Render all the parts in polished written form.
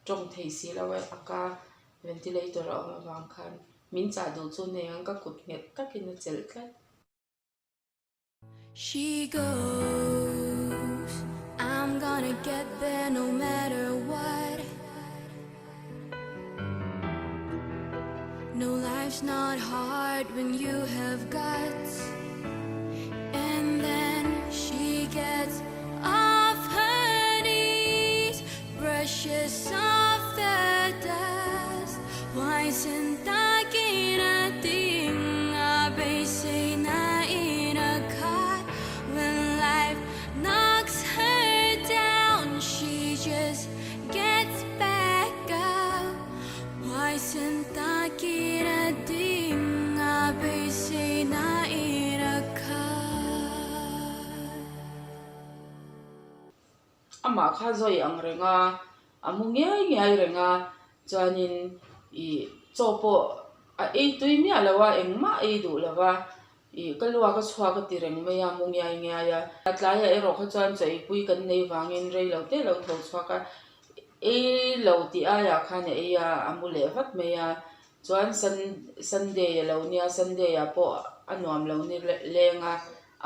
Tawng thei si lo e, a ka ventilator a awm avang khan min chah duh chu nei ang ka kut nghet takin a chelh tlat. She goes, I'm gonna get there no matter what No life's not hard when you have guts And then she gets off her knees Brushes off the dust Huaisen takin a ding a beiseina in a khat When life knocks her down She just gets back up Huaisen takin a ding a beiseina in a khat. Amah kha zawi ang reng a, a mu ngiai ngiai reng a, chuanin ih chaw pawh a ei tui miah lo a, engmah a ei duh lo va, ih ka luak a chhuak a ti reng mai a, mu ngiai ngiai a. A tlaiah erawh kha chuan chaw eipui kan nei vangin rei lo te lo tho chhuak a, ei lo tih aiah khan a ei a, a mu leh vat mai a, chuan Sunday a lo nia, Sunday ah pawh a nuam lo ni leng a.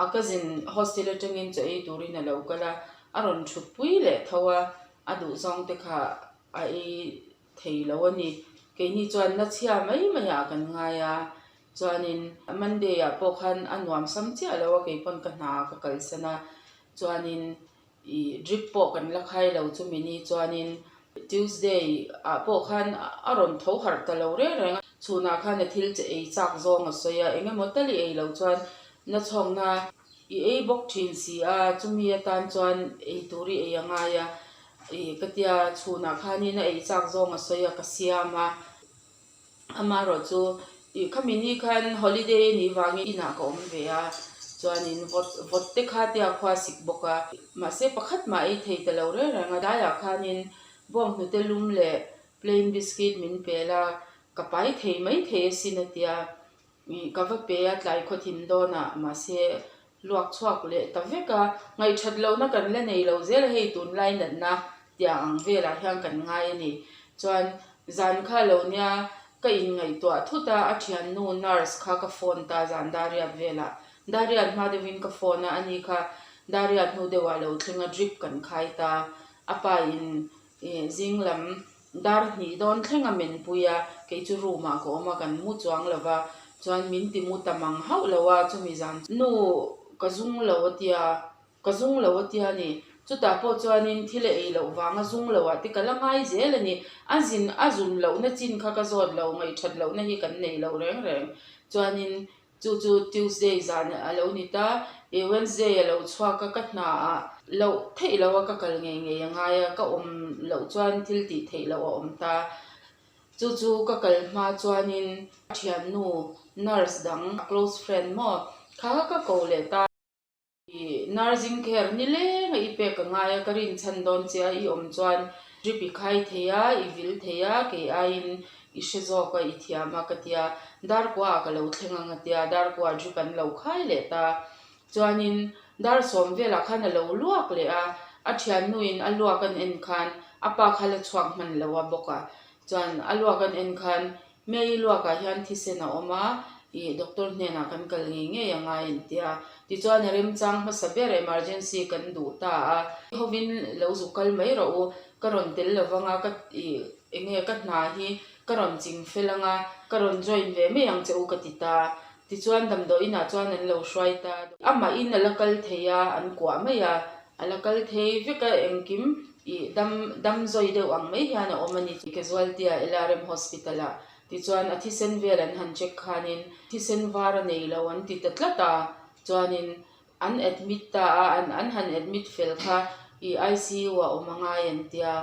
A cousin hostel atangin chaw ei turin a lo kal a, a rawn thut pui leh tho a, a duhzawng te kha a ei thei lo a ni. Keini chuan na chhia mai mai ah kan ngai a, chuanin Monday ah pawh khan a nuam sam chiah lo a, keipawn ka hna ah ka kalsan a, chuanin Ih drip pawh kan la khai lo chumi ni chuanin Tuesday ah pawh khan a rawn tho harh ta lo reng reng a, chhunah khan a thil che ei chak zawng a sawi a, eng emaw tal i ei loh chuan na chhawkna i ei bawk thin si a, chumi atan chuan ei tur i ei a ngai a, ih ka tia chhunah khanin a ei chak zawng a sawi a ka siam a. Amaherawh chu ih khami ni khan holiday a nih vangin inah ka awm ve a, chuanin vawt vawt te kha tia khua sik bawk a, mahse pakhat mah ei thei ta lo reng reng a, tlaiah khanin bawnghnute lum leh plain biscuit min pel a, ka pai thei mai thei asin a tia, ih ka va pe a tlai khawthim dawnah mahse Luak chhuak leh ta vek a, ngaihthat lohna kan la nei lo zel a, hei tunlai natna tiang ang velah hian kan ngai a ni. Chuan zan kha lo nia ka inngaihtuah thut a, a thiannu nurse kha ka phone ta zan Dariat velah. Dariat hma deuhin ka phone a, ani kha Dariat hnu deuhah lo thleng a, drip kan khai ta. A pa in Ih zing lam dar hnih dawn thleng a men pui a, kei chu room ah ka awm a, kan mu chuang lo va, chuan min ti mu ta mang hauh lo a, chumi zan chu nu ka zung lo a tia, ka zung lo a tia ni, chutah pawh chuanin thil a ei loh vanga zung lo ah te ka la ngai zel a ni, a zin a zun lohna chin kha ka zawt lo, ngaihthat lohna hi kan nei lo reng reng, chuanin Chu chu Tuesday zan a lo ni ta, i Wednesday a lo chhuak a, ka hna ah loh theih loh a ka kal ngei ngei a ngai a, ka awm loh chuan thil tih theih loh a awm ta. Chu chu ka kal hma chuanin thiannu nurse dang a close friend maw kha ka ko leh ta. I nursing care ni leng a i pek a ngai a, ka rinchhan dawn che a, i awm chuan drip i khai thei a, i vil thei a, kei aiin i hre zawk a, i thiam a ka tia, darkua ah ka lo thleng ang a tia, darkua drip an lo khai leh ta. Chuanin dar sawm velah khan a lo luak leh a, a thiannuin a luak an en khan a pa kha la chhuak hman lo a bawk a, chuan a luak an en khan Mei luakah hian thisen a awm a, ih doctor hnenah kan kal ngei ngei a ngai an ti a. Tichuan a remchang hmasa ber emergency kan duh ta a, hovin lo zuk kal mai rawh u, ka rawn tel lo vang a, ka ih eng nge ka hna hi ka rawn ching fel ang a, ka rawn join ve mai ang che u ka ti ta. Tichuan damdawi inah chuan an lo hruai ta. Amahin a la kal thei a, an kuah mai a, a la kal thei vek a, engkim ih dam dam zawi deuh ang mai hian a awm a ni. Casualty ah LRM Hospital ah tichuan a thisen vel an han check khanin thisen var a nei lo an ti ta tlat a, chuanin An admit ta a, an an han admit fel kha i ICU ah awm a ngai an tia,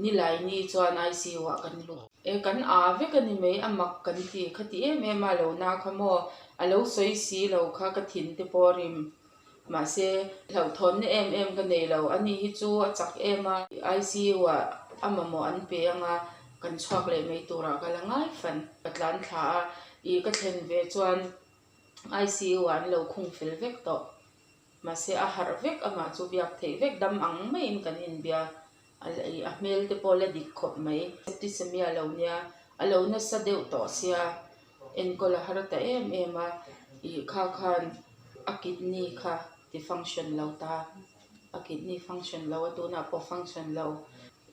Nilaini chuan ICU ah kan lut. E kan a vek a ni mai, a mak kan ti, khati em em a lo na kha maw, a lo sawi si lo kha ka thin te pawh a rim. Mahse, hlauhthawnna em em ka nei lo, ani hi chu a chak em a, ICU ah a mamawh an pe ang a, kan chhuak leh mai turah ka la ngai fan. Ka tlan thla a, i ka thlen ve chuan ICU ah an lo khung fel vek tawh. Mahse a harh vek amah chu biak theih vek dam ang maiin kan inbia. A hmel te pawh la dik khawp mai. Septicemia lo nia, a lo nasa deuh tawh sia, enkawl a har ta em em a, ih kha khan a kidney kha ti function lo ta, a kidney function lo a tunah pawh function lo,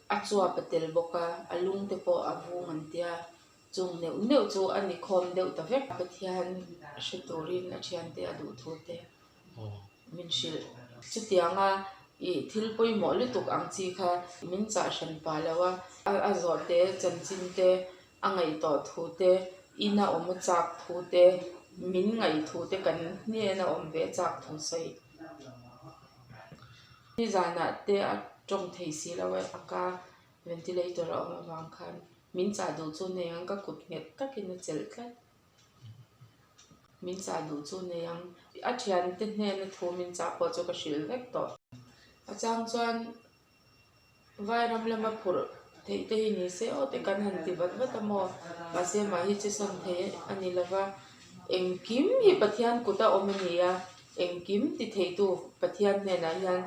a chuap a tel bawk a, a lung te pawh a vung an tia, chung neuh neuh chu a ni khawm deuh ta vek. Pathian hre turin a thiante a duh thu te. Min hrilh. Chutianga ih thil pawimawh lutuk ang chi kha min chah hran pah lo a, a zawh te, chanchin te, a ngaih tawh thu te, ina awm a chak thu te, min ngaih thu te kan hnena awm ve chak thu sawi. Nizanah te a tawng thei si lo a, a ka ventilator a awm avang khan min chah duh chu nei ang ka kut nghet takin a chelh tlat. Min chah duh chu nei ang. A thiante hnena thu min chah pawh chu ka hrilh vek tawh. A chang chuan Vairam lama phurh theih te hi ni se aw te kan han ti vat vat a maw? Mahse mah hi chisawn thei a ni lo va, engkim hi Pathian kut a awm a ni a, engkim ti theitu Pathian hnenah hian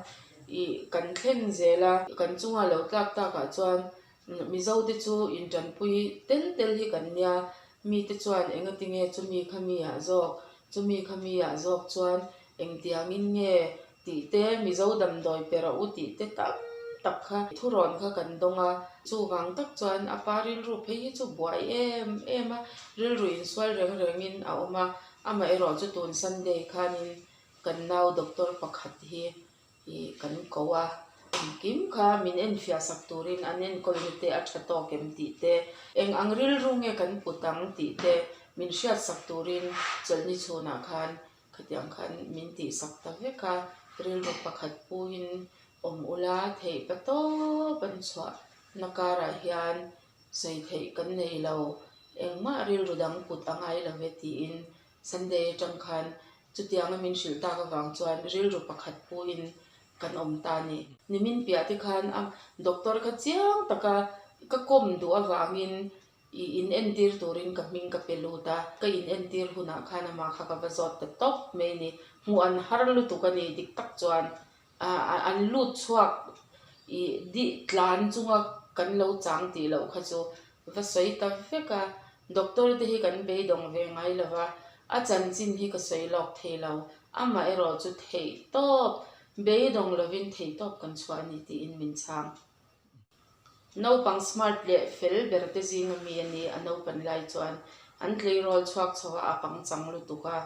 ih kan thlen zel a, kan chunga lo tlak takah chuan Mizo te chu intanpui tel tel hi kan nia, mite chuan engatinge chumi kha mi ah zawk, chumi kha mi ah zawk chuan engtiangin nge tih te, Mizo damdawi pe rawh u tih te tam tak kha thurawn kha kan dawng a, chuvang tak chuan a pa rilru phei hi chu buai em em a, rilru insual reng rengin a awm a, amaherawh chu tun Sunday khanin kan nau doctor pakhat hi Ih kan ko a, engkim kha min enfiah sak turin an enkawlna te a tha tawk em tih te, eng ang rilru nge kan put ang tih te min hriat sak turin chawlhni chhunah khan khatiang khan min tih sak ta vek a, rilru pakhat puin awm ula theih pa tawp an chhuah na karah hian sawi theih kan nei lo, engmah rilru dang put a ngai lo ve tiin Sunday atang khan Chutianga min hrilh tak avang chuan rilru pakhat puin kan awm ta a ni. Nimin piah te khan a doctor kha chiang taka ka kawm duh avangin i in entir turin ka hming ka pe lut a, ka in entir hunah khan amah kha ka va zawt ta tawp mai a ni. Hmuh an har lutuk a ni dik tak chuan an lut chhuak i dih tlan chunga kan lo chang tih loh kha chu va sawi ta vek a, doctor te hi kan beidawng ve ngai lo va, a chanchin hi ka sawi lawk thei lo, amah erawh chu theih tawp, beidawng lovin theih tawp kan chhuah a ni tiin min chhang. Naupang smart leh fel ber te zinga mi a ni, a naupan lai chuan an tleirawl chhuak chho a, a pangchang lutuk a,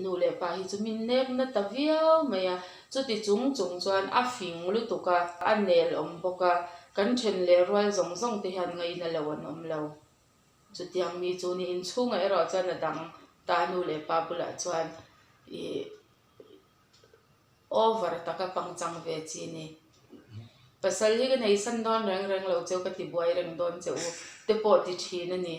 nu leh pa hi chu min nek na ta viau mai a, chuti chung chung chuan a fing lutuk a, a nel awm bawk a, kan then leh rual zawng zawng te hian ngaina lo an awm lo. Chutiang mi chu ni inchhungah erawh chuan a dang ta nu leh pa bulah chuan ih Over taka pangchang ve chi ni. Pasal hi ka nei san dawn reng reng lo cheu ka ti buai reng dawn che u te pawh ti thin a ni.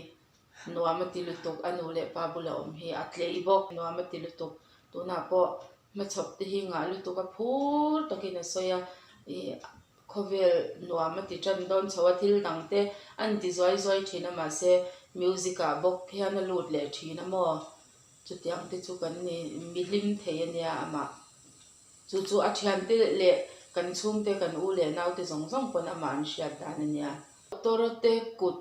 Nuam a ti lutuk a nu leh pa bula awm hi a tlei bawk. Nuam a ti lutuk. Tunah pawh hmachhawp te hi ngah lutuk a phur takin a sawi a. Ih khawvel nuam a ti tan dawn chho a thil dang te an ti zuai zuai thin a mahse music ah bawk hian a lut leh thin a maw. Chutiang te chu kan ni mi hlim thei a nia amah. Chu chu a thiante leh kan chhungte kan u leh naute zawng zawng pawn amah an hriat dan a nia. Doctor te kut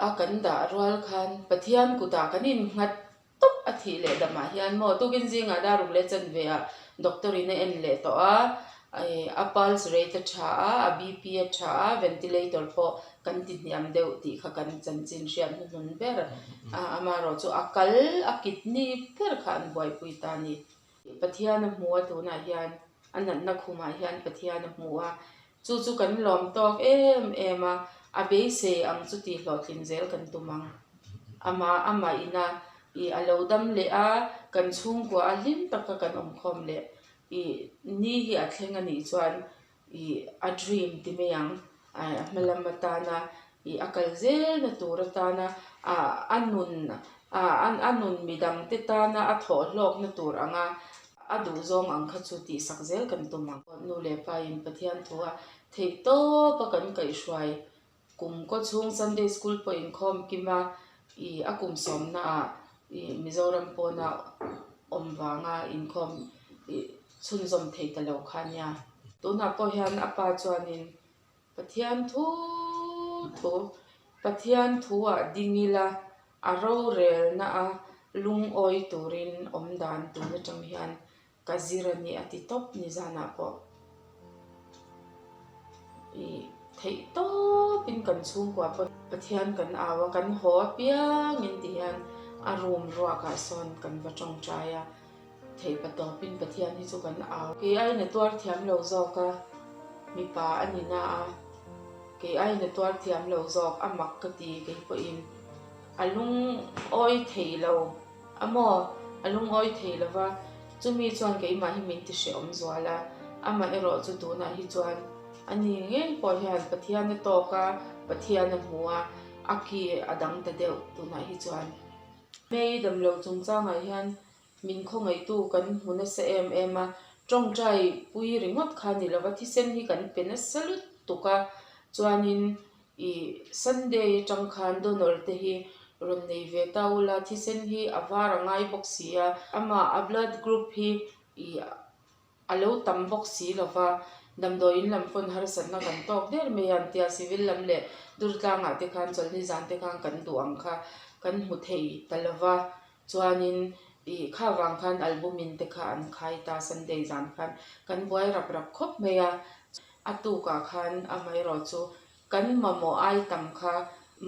a kan dah rual khan Pathian kutah kan innghat tawp a thih leh damah hian maw tukin zingah daruk leh chanve ah doctor in a en leh tawh a, a pulse rate a tha a, a BP a tha a, ventilator pawh kan ti hniam deuh tih kha kan chanchin hriat hnuhnun ber a, amaherawh chu a kal a kidney ber kha an buaipui ta a ni. Pathian a hmu a tunah hian a natna khumah hian Pathian a hmu a, chu chu kan lawm tawk em em a, a beisei ang chu tih hlawhtlin zel kan tum ang. Amah amah ina ih a lo dam leh a, kan chhungkua a hlim taka kan awmkhawm leh ih ni hi a thleng a nih chuan ih a dream ti mai ang a hma lam atana ih a kal zelna tur atana ah a nun ah a nun midang te tana a thawh hlawkna tur anga a duh zawng ang kha chu tih sak zel kan tum ang. Nu leh pa in Pathian thu a theih tawp a kan kaihhruai kum kaw chhung Sunday school pawh inkhawm kim a ih a kum sawmna ah ih Mizoram pawna awm vanga inkhawm ih chhunzawm thei ta lo kha nia. Tunah pawh hian a pa chuanin. Pathian thu thu, Pathian thuah ding ila a rorelna a lungawi turin awm dan tun atang hian ka zir a ni a ti tawp ni zanah pawh. Ih theih tawpin kan chhungkua pawh Pathian kan au a, kan haw apiangin ti hian a room ruakah sawn kan va tawngtai a. Theih pa tawpin Pathian hi chu kan au. Kei aiin a tuar thiam lo zawk a, mipa a ni na a, kei aiin a tuar thiam lo zawk, a mak ka ti kei pawhin a lungawi thei lo a maw? A lungawi thei lo va, chumi chuan keimah hi min ti hrehawm zual a, amaherawh chu tunah hi chuan a ni ngei pawh hian Pathian a tawk a, Pathian a hmu a, a ki a dang ta deuh tunah hi chuan. Hmei damlo chungchangah hian Min khawngaihtu kan hmu nasa em em a, tawngtai pui ringawt kha ni lova thisen hi kan pe nasa lutuk a, chuanin ih Sunday atang khan donor te hi rawn nei ve ta ula, thisen hi a var a ngai bawk si a, amah a blood group hi ih A lo tam bawk si lo va, damdawiin lam pawn harsatna kan tawk der mai a an tia, civil lam leh Durtlangah te khan chawlhni zan te khan kan duh ang kha kan hmu thei ta lo va, chuanin ih kha vang khan albumin te kha an khai ta Sunday zan khan kan buai rap rap khawp mai a, a tukah khan amaherawh chu kan mamawh ai tam kha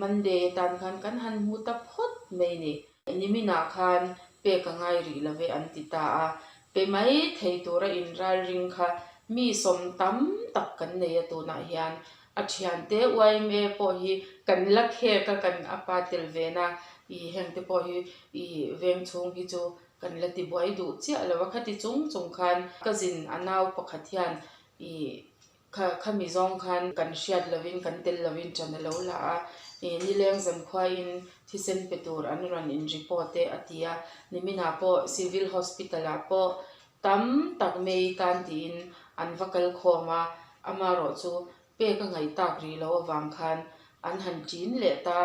Monday atan khan kan han hmu ta phawt mai ni. Niminah khan pek a ngai rih lo ve an ti ta a, pe mai thei tura inralring kha mi sawm tam tak kan nei a tunah hian a thiante yma pawh hi kan la khek a kan a pa tel ve na ih heng te pawh hi ih veng chhung hi chu kan la ti buai duh chiah lo a khati chung chung khan cousin a nau pakhat hian ih Kha khami zawng khan kan hriat lovin kan tel lovin ṭan a lo la a, ih nileng zankhuain thisen pe tur an rawn in report e a ti a, niminah pawh Civil Hospital ah pawh tam tak mai tan tiin an va kal khawm a, amaherawh chu pek a ngaih tak rih loh avang khan an han ṭin leh ta,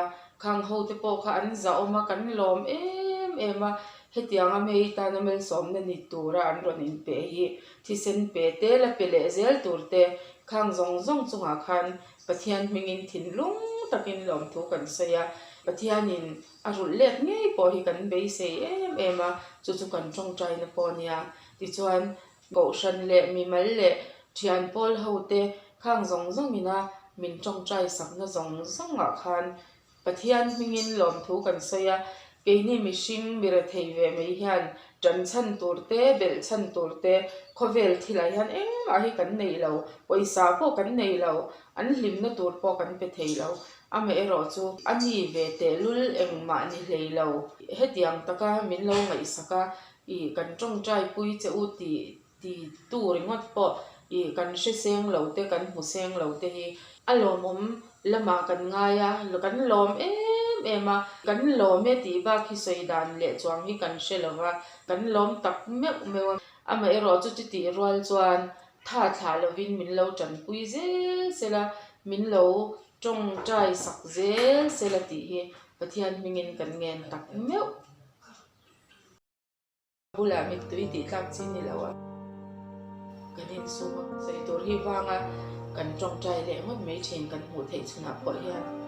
khang ho te pawh kha an zahawm a, kan lawm em em a, hetianga mei tana malsawmna ni tura an rawn inpeh hi thisen pe te la pe leh zel tur te khang zawng zawng chungah khan Pathian hmingin thinlung takin lawmthu kan sawi a, Pathianin a rulh let ngei pawh hi kan beisei em em a, chu chu kan tawngtaina pawh a nia, tichuan Kohhran leh mimal leh thian pawl ho te khang zawng zawng ina min tawngtai sakna zawng zawngah khan Pathian hmingin lawmthu kan sawi a, keini mihring mi rethei ve mai hian tan chhan tur te, belh chhan tur te, khawvel thilah hian engmah hi kan nei lo, pawisa pawh kan nei lo, an hlimna tur pawh kan pe thei lo. Amaherawh chu a ni ve tehlul engmah ni hlei lo. Hetiang taka min lo ngaihsak a, Ih kan tawngtai pui che u tih ti tu ringawt pawh ih kan hre seng lo te kan hmu seng lo te hi a lawmawm lamah kan ngai a, kan lawm em em a, kan lawm e tih bak hi sawi dan leh chuang hi kan hre lo va, kan lawm tak meuh meuh a, amaherawh chu chutih rual chuan tha thlah lovin min lo tanpui zel sela min lo tawngtai sak zel sela tih hi Pathian hmingin kan ngen tak meuh. Bulah mittui tih tlak chi ni lo a, kan insum a, sawi tur hi vanga kan tawngtai leh ngawt mai thin kan hmuh theih chhunah pawh hian.